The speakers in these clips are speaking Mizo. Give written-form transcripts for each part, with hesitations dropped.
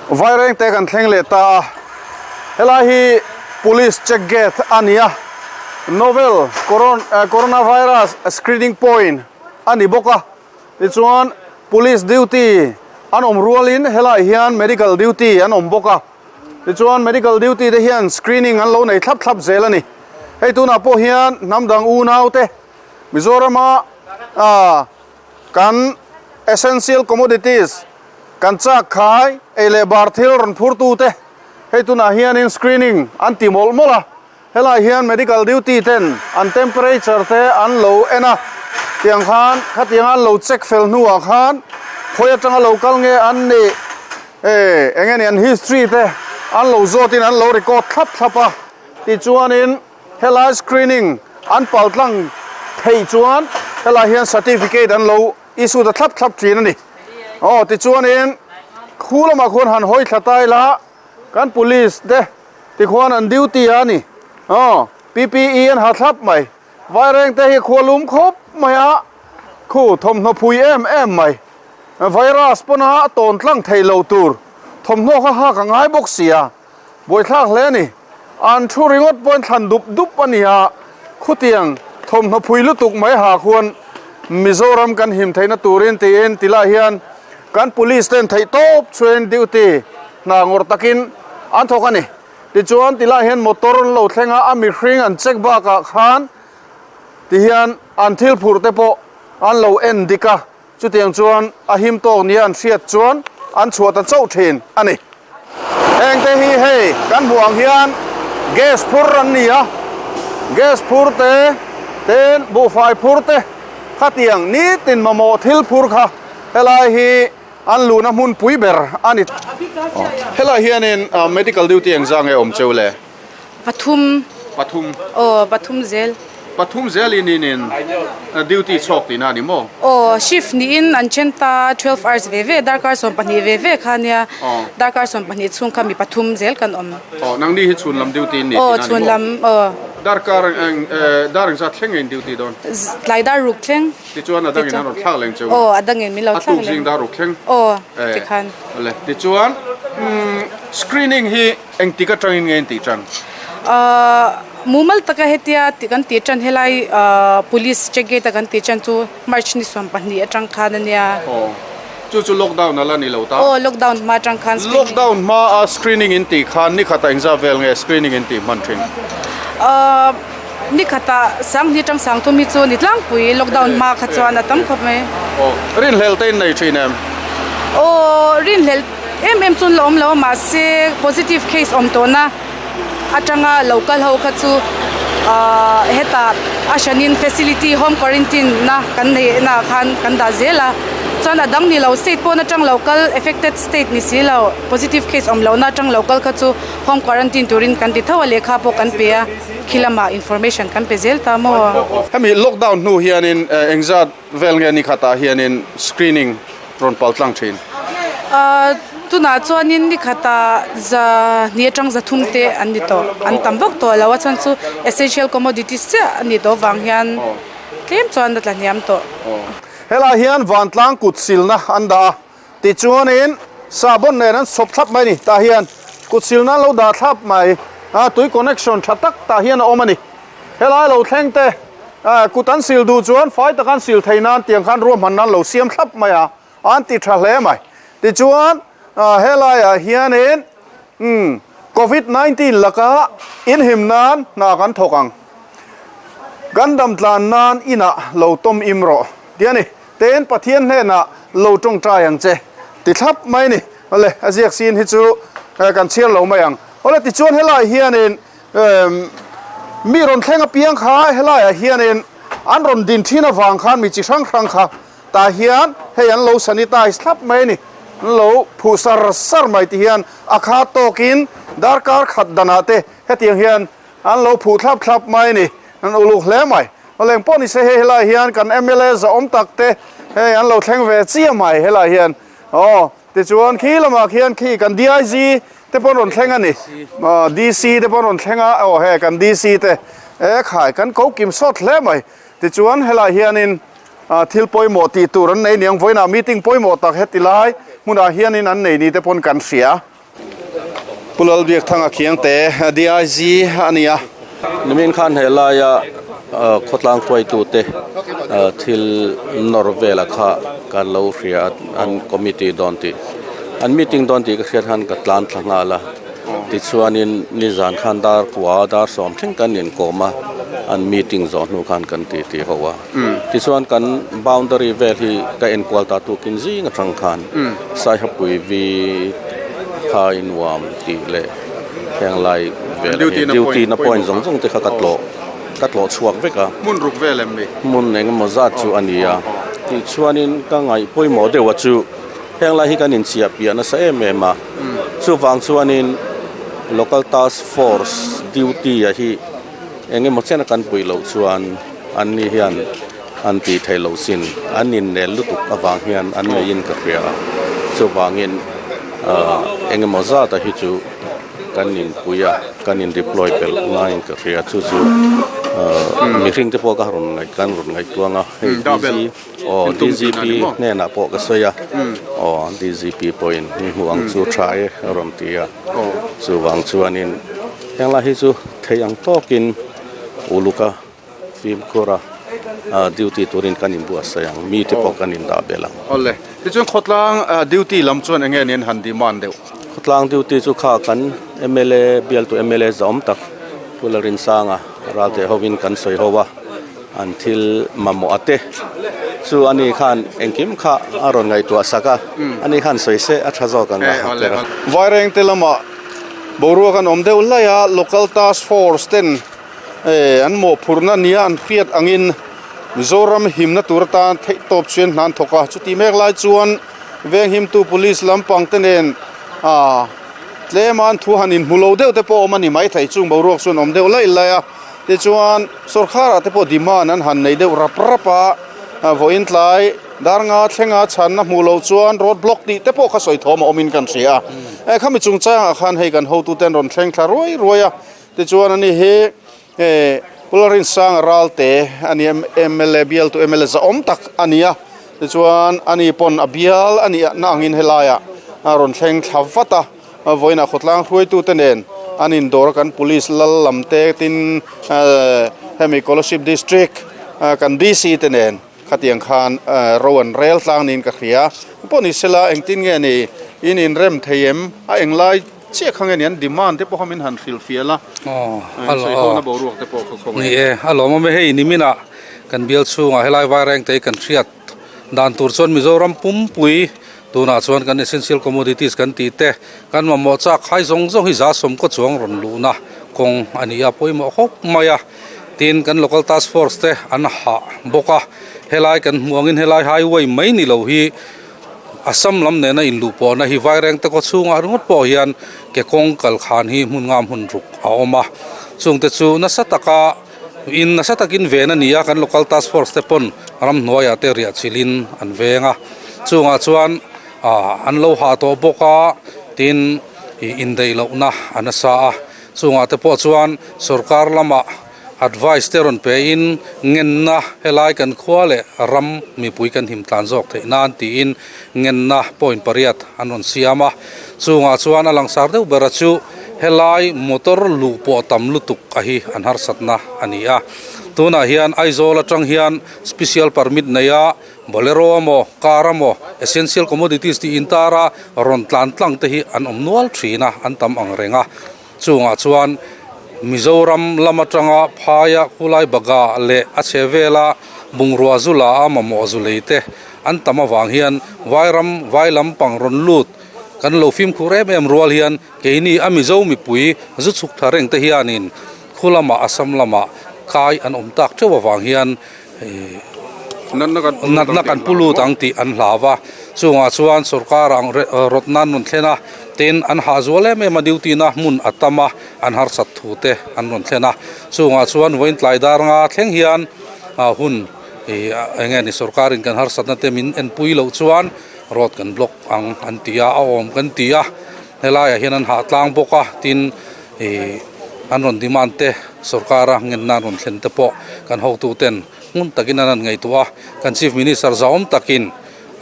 Vairengte kan thleng leh ta a, helai hi Police check gate a ni a, Novel Coronavirus screening point a ni bawk a, tichuan Police duty an awm rualin helaiah hian Medical duty an awm bawk a, tichuan Medical duty te hian screening an lo nei thlap thlap zel a ni. Hei tunah pawh hian hnam dang unaute Mizorama ah Kan essential commodities, kan chak khai, ei leh bar thil rawn phurtute hei tunah hianin screening an ti mawlh mawlh a, helai hian medical duty ten an temperature te an lo en a, tiang khan khatianga an lo check fel hnuah khan khawi atanga lo kal nge an nih eh eng nge ni an history te an lo zawtin an lo record thlap thlap a, tichuanin. Helai screening an pal tlang theih chuan helai hian certificate an lo issue ta thlap thlap thin a ni. Aw tichuanin khu lamah khuan han hawi thla ta ila kan police te tikhuan an duty a ni. Aw PPE an ha thlap mai. Vaireng te hi khua lum khawp mai a, khu thawmhnaw phui em em mai. Virus pawna a tawn tlang theih loh tur thawmhnaw kha hak a ngai bawk si a. Buaithlak hle a ni. An thu ringawt pawhin thlan dup dup a ni a, khutiang thawmhnaw phui lutuk mai ha khuan Mizoram kan him theihna turin tiin tilai hian kan police ten theih tawp chhuain duty hna ngawrh takin an thawk a ni. Tichuan tilai hian motor an lo thleng a, a mihring an check bakah khan tihian an thil phurh te pawh an lo en dik a. Chutiang chuan a him tawk nia an hriat chuan an chhuah ta chauh thin a ni. Hengte hi hei kan hmuh ang hian gas phur an ni a, gas phur te, ten buhfai phur te khatiang nitin mamawh thil phur kha helai hi an luhna hmunpui ber a ni. Helai hianin medical duty engzah nge awm cheu le? Pathum. Pathum. Aw, pathum zel. Pathum zel in in in duty chhawk tihna a ni maw? Aw, shift niin an then ta 12 hours ve ve, darkar 12 ve ve kha nia. Darkar 12 chhung kha mi pathum zel kan awm. Aw, nangni hi chhun lam duty in ni tihna a ni maw? Aw, chhun lam, aw. Darkar eng, dar engzat thleng nge in duty dawn? Tlai dar ruk thleng. Tichuan a dangin an rawn thlak leng cheu. Aw, a dangin min lo thlak leng. A tuk zing dar ruk thleng. Aw, tikhan. Awle, tichuan screening hi Engtik atangin nge in tih tan? Ahh mumal taka hetia kan tih tan helai ahh police check gate a kan tih tan chu March ni 12 atang khan a nia. Aw chu chu lockdown a la ni lo ta? Aw lockdown hma atang khan screening. Lockdown hma a screening in tih khan ni khatah engzah vel nge screening in tih hman thin? Ahh ni khatah Sanghni atang Sangthum hi chu ni tlangpui lockdown hma kha chuan a tam khawp mai. Aw rinhlelh te in nei thin em? Aw rinhlelh. Em em chu an la awm lo a mahse positive case awm tawhna atanga lo kal ho kha chu ahh hetah a hranin facility home quarantine na kan neih naah khan kan dah zel a chuan a dang ni lo state pawn atang lo kal affected state ni si lo positive case awm lohna atang lo kal kha chu home quarantine turin kan ti tho a lehkha pawh kan pe a khi lamah information kan pe zel ta maw. Hemi lockdown hnu hianin engzat Vel nge ni khatah hianin screening rawn pal tlang thin. Ahh tunah chuanin ni khatah za hnih atang za thum te an ni tawh an tam vak tawh lo a chuan chu essential commodities chiah a nih tawh vang hian tlem chuan a tla hniam tawh. Helai hian vantlang kut silna an dah a, tichuanin sahbawn nen an chhawp thlap mai a ni. Tah hian kut silna an lo dah thlap mai a, tui connection tha tak tah hian a awm a ni. Helai lo thleng te kut an sil duh chuan fai tak an sil thei nan tiang khan ruahmanna an lo siam thlap mai a, an ti tha hle mai. Tichuan helaiah hianin Covid 19 laka inhim nan hna kan thawk ang. Kan dam tlan nan inah lo tawm im rawh tih a ni. Ten Pathian hnenah lo tawngtai ang che ti thlap mai a ni. Awle a ziak sin hi chu kan chhiar lo mai ang. Awle tichuan helaiah hianin Mi rawn thleng apiang kha helaiah hianin an rawn din thin avang khan mi chi hrang hrang kha tah hian hei an lo sanitize thlap mai a ni. An lo phuh sar sar mai ti hian a khat tawkin darkar khat danah te hetiang hian an lo phuh thlap thlap mai a ni. An uluk hle mai. Leng pawh ni se hei helaiah hian kan mla zahawm tak te hei an lo thleng ve chiah mai helaiah hian aw. Tichuan khi lamah khian khi kan DIG te pawh an rawn thleng a ni. DC te pawh an rawn thleng a, aw he kan DC te e khai kan ko kim sawt hle mai. Tichuan helai hianin thil pawimawh tih tur an nei niang vawiinah meeting pawimawh tak heti lai hmunah hianin an nei ni te pawn kan hria. Pu Lalbiakthanga Khiangte, DIG a ni a. Nimin khan he laia khawtlang hruaitute thil nawr vela kha kan lo hria a, an committee dawn tih, an meeting dawn tih ka hriat khan ka tlan thla nghal a. Tichuanin nizan khan dar kua dar sawm thleng kan inkawm a, an meeting zawh hnu khan kan titi ho a. Tichuan kan boundary vel hi ka enkual ta tukin zing atang khan Saihapui vi kha i nuam tih leh heng lai vel hi duty na point zawng zawng te kha ka tlawh ka tlawh chhuak vek a. Hmun ruk vel em ni? Hmun engemaw zat chu a ni a. Tichuanin ka ngaih pawimawh deuh a chu heng lai hi kan inchiah piah nasa em em a. Chuvang chuanin local task force duty a hi Eng emaw chen a kan puih loh chuan an ni hian an tih theih loh sin, an innel lutuk avang hian an ngeiin ka hria a, chuvangin eng emaw zata hi chu kan inpui a, kan in deploy belh ngaiin ka hria, chu chu mihring te pawh ka rawn ngaih kan rawn ngaihtuang a, hei DG aw DGP hnenah pawh ka sawi a, aw DGP pawhin mi hmuh ang chu tha e a rawn ti a. Chuvang chuanin henglai hi chu thei ang tawkin uluka fimkhur a duty turin kan inbuatsaih ang, mite pawh kan indah belh ang. Awle, tichuan khawtlang duty lam chuan enge nen han demand deuh? Khawtlang duty chu kha kan mla bialtu mla zawm tak Pu Lalrinsanga Ralte hovin kan sawi ho a. An thil mamawh a te chu ani khan engkim kha a rawn ngaihtuah sak a, ani khan sawi se a tha zawk ang a ha ber a. Vairengte lamah boruak an awm deuh laih a, Local Task Force ten an mawhphurhna nia an hriat angin Mizoram himna tur atan theihtawp chuan hna an thawk a, chutih mek lai chuan venghimtu Police lampang te nen tlema an thu han inhmu lo deuh te pawh awm a ni maithei, chung boruak chuan awm deuh laih laih a. Tichuan, sawrkharah te pawh demand an han nei deuh rap rap a, vawiin tlai dar nga thlenga chhanna hmuh loh chuan road block tih te pawh kha sawi thawm a awmin kan hria a. E khami chungchangah khan hei kan hotute an rawn thleng thla ruai ruai a, tichuan ani hi Pu Lalrinsanga Ralte a ni mla bialtu mla zahawm tak a ni a, tichuan ani pawn a bial a nih na angin helaiah a rawn thleng thla vat a. Vawiinah khawtlang hruaitute nen an indawr a, kan Police lal lam te tin hemi Kolasib District kan DC te nen khatiang khan ro an rel tlang niin ka hria. Pawh ni sela engtin nge ni in inrem thei em? A englai chiah kha nge ni an demand te pawh kha min han hrilh fial a, sawihona boruak te pawh kha khawngaih. Ni e, a lawmawm e hei niminah kan bial chhungah helai Vairengte kan hriat Dan tur chuan Mizoram pumpui tunah chuan kan essential commodities kan tih te, kan mamawh chak khai zawng zawng hi za sawmkaw chuang rawn luhna kawng a ni a, pawimawh khawp mai a. Tin, kan local task force te an hah bawk a, helai kan hmuh angin helai highway mai ni lo hi Assam lam nena inluh pawhna hi Vairengte khaw chhungah ringawt pawh hian ke kawng kal khan hi hmun ngam hun ruk a awm a, chungte chu nasa taka In nasa takin ven a ni a, kan local task force te pawn ramhnuaiah te riah chilhin an veng a, chungah chuan ah an lo hah tawh bawk a, tin ih indaih lohna a nasa a, chungah te pawh chuan sorkar lamah advice te rawn pe in ngenna helai kan khua leh ram mipui kan him tlan zawk theih nan tiin ngenna point pariat an rawn siam a, chungah chuan a langsar deuh ber a chu helai motor luh pawh tam lutuk. a hi an harsatna a ni a, tunah hian Aizawl atang hian special permit nei a bolero emaw car emaw essential commodities tih intar a rawn tlan tlang te hi an awm nual thin a an tam ang reng a, chungah chuan Mizoram lam atanga phaia khulai baga leh a chhe vela bungrua zu la a mamawh zu lei te an tam avang hian vairam vai lampang rawn lut kan lo fimkhur em em rual hian Keini a Mizo mipui zu chhuk tha reng te hianin khu lamah Assam lamah kai an awm tak teuh avang hian natna kan pu lut ang tih an hlau a, chungah chuan sorkar ang rawtna an rawn thlen a, tin an hah zual em em a duty na hmun a tam a, an harsat thu te an rawn thlen a, chungah chuan vawiin tlai dar nga thleng hian hun eng nge ni sorkarin kan harsatna te min enpui loh chuan road kan block ang an ti a, a awm kan ti a. Helaiah hian an hah tlang bawk a, tin ih an rawn demand te sorkara ngenna an rawn thlen te pawh kan hotu ten ngun takin an han ngaihtuah a, kan chief minister zahawm takin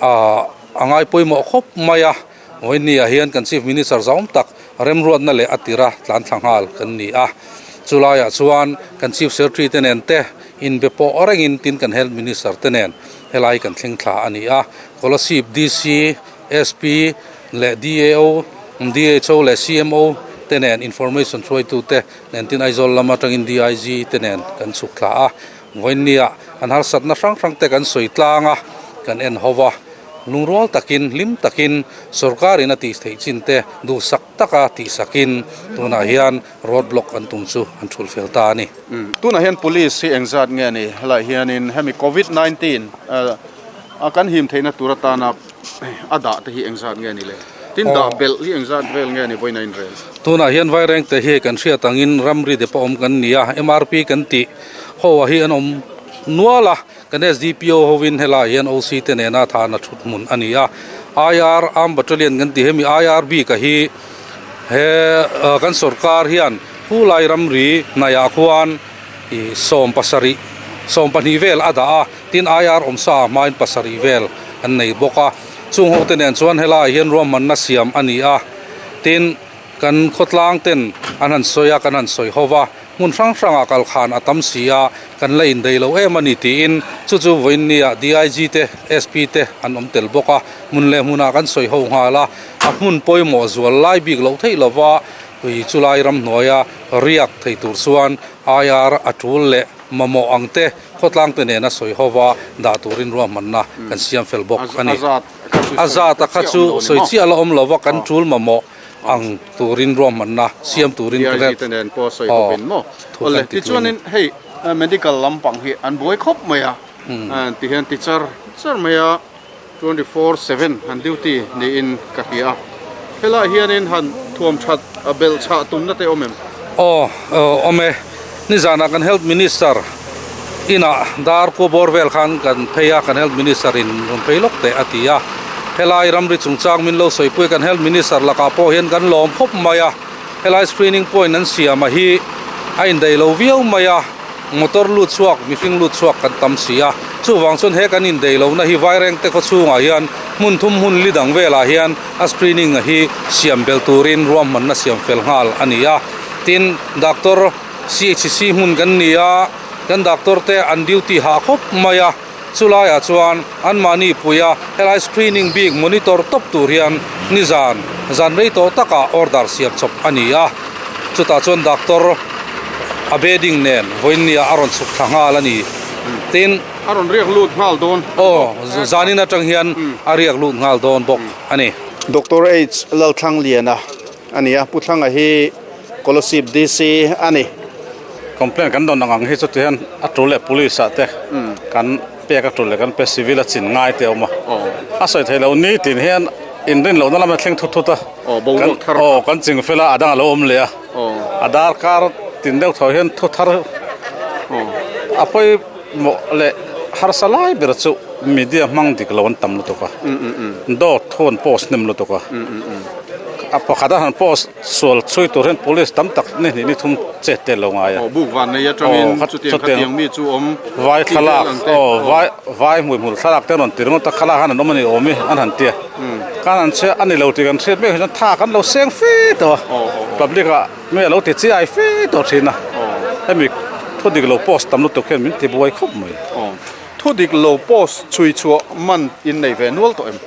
ah a ngai pawimawh khawp mai a, Vawiinni ah hian kan Chief Minister zauhawm tak remruatna leh a tira tlan thla nghal kan ni a. Chulaiah chuan kan Chief Secretary te nen te inbe pawh rengin tin kan Health Minister te nen helai kan thleng thla a ni a. Kolasib DC, SP leh DAO, DHO leh CMO te nen information hruaitu te nen tin Aizawl lam atangin DIG te nen kan chhuk thla a. Vawiinniah an harsatna hrang hrang te kan sawi tlang a, kan en ho va. Lungrual takin, hlim takin sorkarin a tih theih chin te duhsak taka tihsakin tunah hian road block an tum chu an thulh fel ta a ni. Tunah hian police hi engzat nge ni? Helaiah hianin hemi covid 19 a kan him theihna tur atana a dah te hi engzat nge ni le? Tin dah belh hi engzat vel nge ni vawiin a inrel? Tunah hian Vairengte hi kan hriat angin ramri dep a awm kan ni a, MRP kan tih ho ah hi an awm nual a, Kan SDPO hovin helaiah hian OC te nena thahna thut hmun a ni a, IR Armed Battalion kan tih hemi IR bik a hi he kan sorkar hian Phulai ramri hnaiah khuan ih 17 22 vel a dah a, tin IR awmsa ah hmain pasarih vel an nei bawk a, chung ho te nen chuan helaiah hian ruahmanna siam a ni a, tin. Kan khawtlang ten an han sawi a, kan han sawi ho va, hmun hrang hrangah kal khan a tam si a, kan la indaih lo em a ni tiin chu chu vawiinniah DIG te, SP te an awm tel bawk a, hmun leh hmunah kan sawi ho nghal a, a hmun pawimawh zual lai bik loh theih lova ui chulai ramhnuaia riak thei tur chuan IR a tul leh mamawh ang te khawtlang te nena sawi ho va dah turin ruahmanna kan siam fel bawk a ni. A zat a kha chu sawi chiah la awm lova kan tul mamawh ang turin ruahmanna siam turin ka DIG te nen pawh sawi bawk in maw? Awle tichuanin hei medical lampang hi an buai khawp mai a, ti hian ti char char mai a, 24/7 han duty niin ka hria a, helaiah hianin han thuam that belh chhah tumna te awm em? Aw awm e, nizanah kan Health Minister inah dar kua bawr vel khan kan phei a, kan Health Minister in rawn phei lawk teh a ti a, helai ramri chungchang min lo sawipui a, kan Health Minister lakah pawh hian kan lawm khawp mai a, helai screening point an siam a hi a indaih lo viau mai a, motor lut chhuak mihring lut chhuak kan tam si a, chuvang chuan he kan indaih lohna hi Vairengte khaw chhungah hian hmun thum hmun li dang velah hian a screening a hi siam belh turin ruahmanna siam fel nghal a ni a, tin doctor CHC hmun kan ni a, kan doctor te an duty hah khawp mai a, chulaiah chuan anmahni pui a helai screening bik monitor tawp tur hian nizan zan rei tawh takah order siam chawp a ni a, chutah chuan doctor a bedding nen vawiinnia a rawn chhuk thla nghal a ni tin. A rawn riak lut nghal dawn. Aw, zanin atang hian a riak lut nghal dawn bawk a ni. Doctor H Lalthlangliana a ni a, Pu Thlanga hi Kolasib DC a ni. Complaint kan dawn ang ang hi chu tihian a tul leh police ah te kan pek a tul leh kan pe civil a chin ngai te a awm a, a sawi theih loh ni tin hian inrin lohna lama thleng thut thut a, aw kan ching fel a a dang a lo awm leh a, a darkar tin deuh tho hian thu thar a pawimawh leh harsa lai ber chu media hmang dik lo an tam lutuk a, dawt thu an post hnem lutuk a. A pakhat a han post sual chhui tur hian police tam tak ni hnih ni thum chet te lo ngai a. Aw buk van nei atangin chutiang khatiang mi chu awm vai thlalak aw vai vai hmui hmul thlalak te an rawn ti ringawt a khalak han an awm a ni awm i an han ti a kan han chhia a ni lo tih kan hriat mek hi chuan tha kan lo seng fe tawh a public ah mi a lo ti chiai fe tawh thin a hemi thu dik lo post tam lutuk hian min ti buai khawp mai. Thu dik lo post chhui chhuah man in nei ve nual tawh em?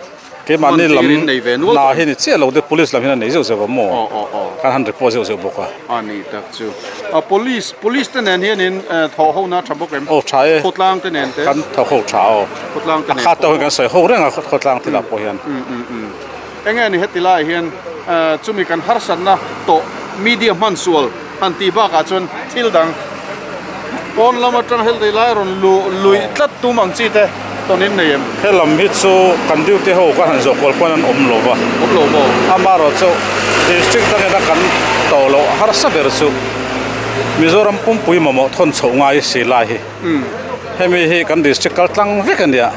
Keimahni lam hna hi ni chiah lo te police lam hian a nei zeuh zeuh a maw kan han report zeuh zeuh bawk a. A ni tak chu. A police police te nen hianin thawh ho na tha bawk em? Aw tha e. Khawtlang te nen te? Kan thawk ho tha aw. Khawtlang te nen. A khat tawk hian kan sawi ho reng a khawtlang thil ah pawh hian. Enge ni heti lai hian chumi kan harsatna tawh media hman sual han tih bakah chuan thil dang pawn lam atang heti lai rawn luh luih tlat tum ang chi te tawn in nei em? He lam hi chu kan duty ho kan han zawh kual pawn an awm lo va. Awm lo maw? Amaherawhchu district dangin a kan tawh loh harsa ber chu Mizoram pumpui mamawh thawn chhoh ngai si lai hi. Hemi hi kan district kal tlang vek a nia.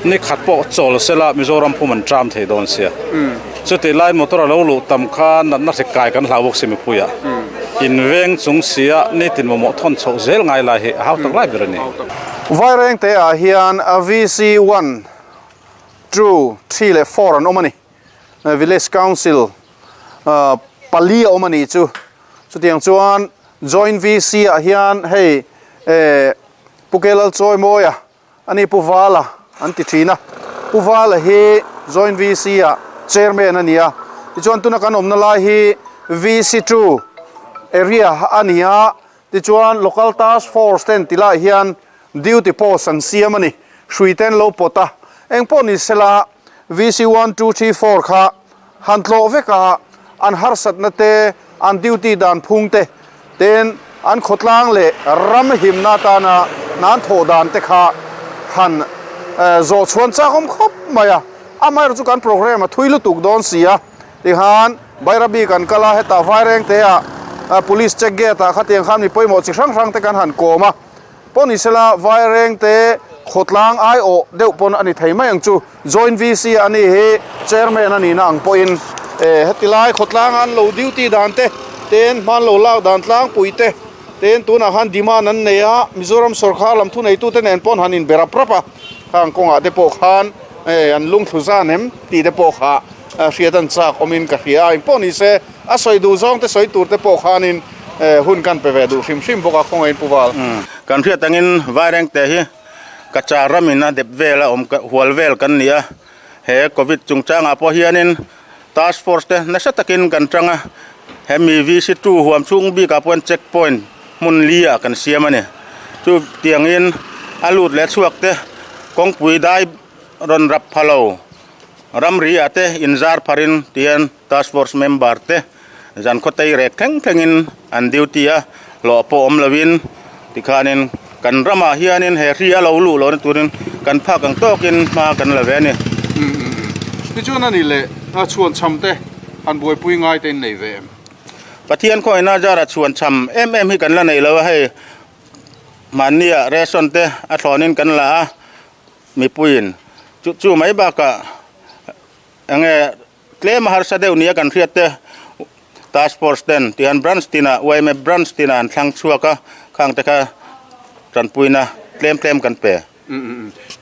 Ni khat pawh chawl sela Mizoram pum an tram thei dawn sia. Chutih lai motor a lo luh tam kha natna hri kai kan hlau bawk si mipuiah. In veng chung sia nitin mamawh thawn chhoh zel ngai lai hi a hau tak lai ber a ni. Vairengte ah hian VC one, two, three leh four an awm a ni. Village Council pali a awm a nih chu. Chutiang chuan Joint VC ah hian hei Pu Kelalchawimawia Ani Pu Vala an ti thin a, Pu Vala hi Joint VC ah Chairman a ni a, tichuan tuna kan awmna lai hi VC 2 area a ni a, tichuan Local Task Force ten ti lai hian duty post an siam a ni, hrui ten lo pawt a, engpawh ni sela VC 1, 2, 3, 4 kha han tlawh vek a, an harsatna te, an duty dan phung te, tin an khawtlang leh ram himna atana hna an thawh dan te kha han zawh chhuan chak awm khawp mai a. Amaherawhchu chu kan programme a thui lutuk dawn si a, tikhan Bairabi kan kal a, hetah Vairengte-ah Police check gate-ah khatiang khan mi pawimawh chi hrang hrang te kan han kawm a. Pawh ni sela Vairengte khawtlang aiawh deuh pawn a ni thei mai ang chu. Joint VC a ni hi Chairman a nihna ang pawhin heti lai khawtlanga an lo duty dan te, ten hman lo lak dan tlangpui te, ten tunah khan demand an nei a, Mizoram sawrkar lam thuneitute nen pawn han inbe rap rap a, khang kawngah te pawh khan an lungthlu zan em tih te pawh kha hriat an chak awmin ka hria a, engpawh ni se a sawi duh zawng te sawi tur te pawh khanin hun kan pe ve duh hrim hrim bawk a, khawngaih in Pu Val. Kan hriat angin Vairengte hi Kacha ramin a dep vel a awm hual vel kan ni a, he Covid chungchangah pawh hianin Task Force te nasa takin kan tang a, hemi VC 2 huam chhung bikah pawh hian check point hmun li ah kan siam a ni. Chu tiangin a lut leh chhuak te kawngpui dai rawn rap pha lo ramri ah te inzar pharin tihian Task Force member te zan khawtei rek thleng thlengin an duty a, hlawh pawh awm lovin tikhanin kan ramah hianin he hri a lo luh lohna turin kan phak ang tawkin hma kan la ve a ni. Tichuan a nih leh chhuan chham te han buaipui ngai te in nei ve em? Pathian khawngaihna zara chhuan chham em em hi kan la nei lo a, hei mahnia ration te a thlawnin kan la a, mipuiin chu chu mai bakah enge Tlem a harsa deuh nia kan hriat te Task Force ten tihian branch tinah yma branch tinah an thlang chhuak a, khang te kha tanpuina tlem tlem kan pe.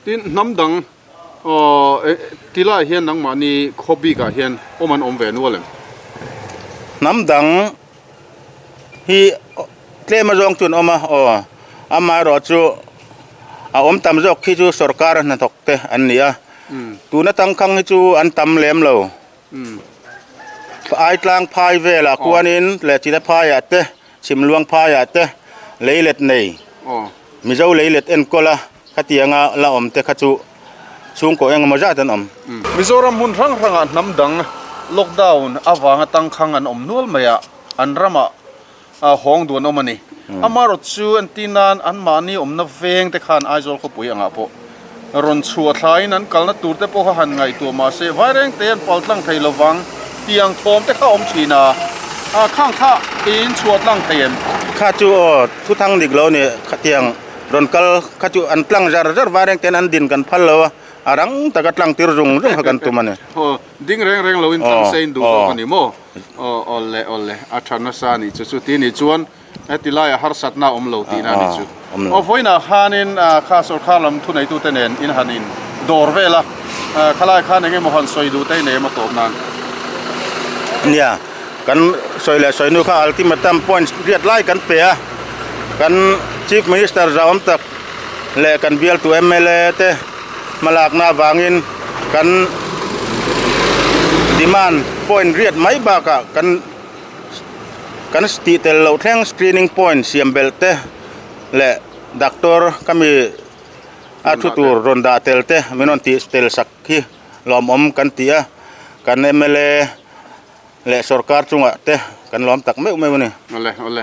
Tin, hnam dang ti laiah hian nangmahni khaw bikah hian awm an awm ve nual em? Hnam dang hi tlem a zawng chu an awm a, aw amaherawh chu a awm tam zawk khi chu sorkar hnathawk te an ni a, tuna tangkhang hi chu an tam lem lo. Aitlang phai velah khuanin leh Chite phaiah te, Chhimluang phaiah te leilet nei, Mizo leilet enkawl a khatianga la awm te kha chu chhungkaw engemaw zat an awm. Mizoram hmun hrang hrangah hnam dang lockdown avanga tangkhang an awm nual mai a, an ramah hawng duh an awm a ni. Amaherawh chu entir nan anmahni awmna veng te khan Aizawl khawpui angah pawh rawn chhuah thlaiin an kalna tur te pawh kha han ngaihtuah mahse vaireng te an pal tlang thei lovang tiang thawm te kha awm thin a, khang kha in chhuah tlang thei em? Kha chu aw thuthang dik lo ni khatiang rawn kal kha chu an tlang zar zar vaireng ten an din kan phal lo a, a rang taka tlang tir zung zung kha kan tum a ni. Aw ding reng reng lo in tlang se in duh zawk a ni maw? Aw awle awle a tha nasa a nih chu chu ti nih chuan Heti laiah harsatna a awm lo tihna a ni chu. Aw vawiinah khanin kha sawrkar lam thuneitute nen in han in dawr vel a, khalai khan eng emaw han sawi duh te i nei em a tawp nan? Nia, kan sawi leh sawi nu kha ultimatum points riat lai kan pe a, kan Chief Minister zauhawm tak leh kan bialtu mla te hmalakna avangin kan demand point riat mai bakah kan Kan tih tel loh thleng screening point siam belh te leh doctor ka mi a thu tur rawn dah tel te min rawn tih tel sak hi lawmawm kan ti a, kan mla leh sorkar chungah te kan lawm tak meuh meuh a ni. Awle awle.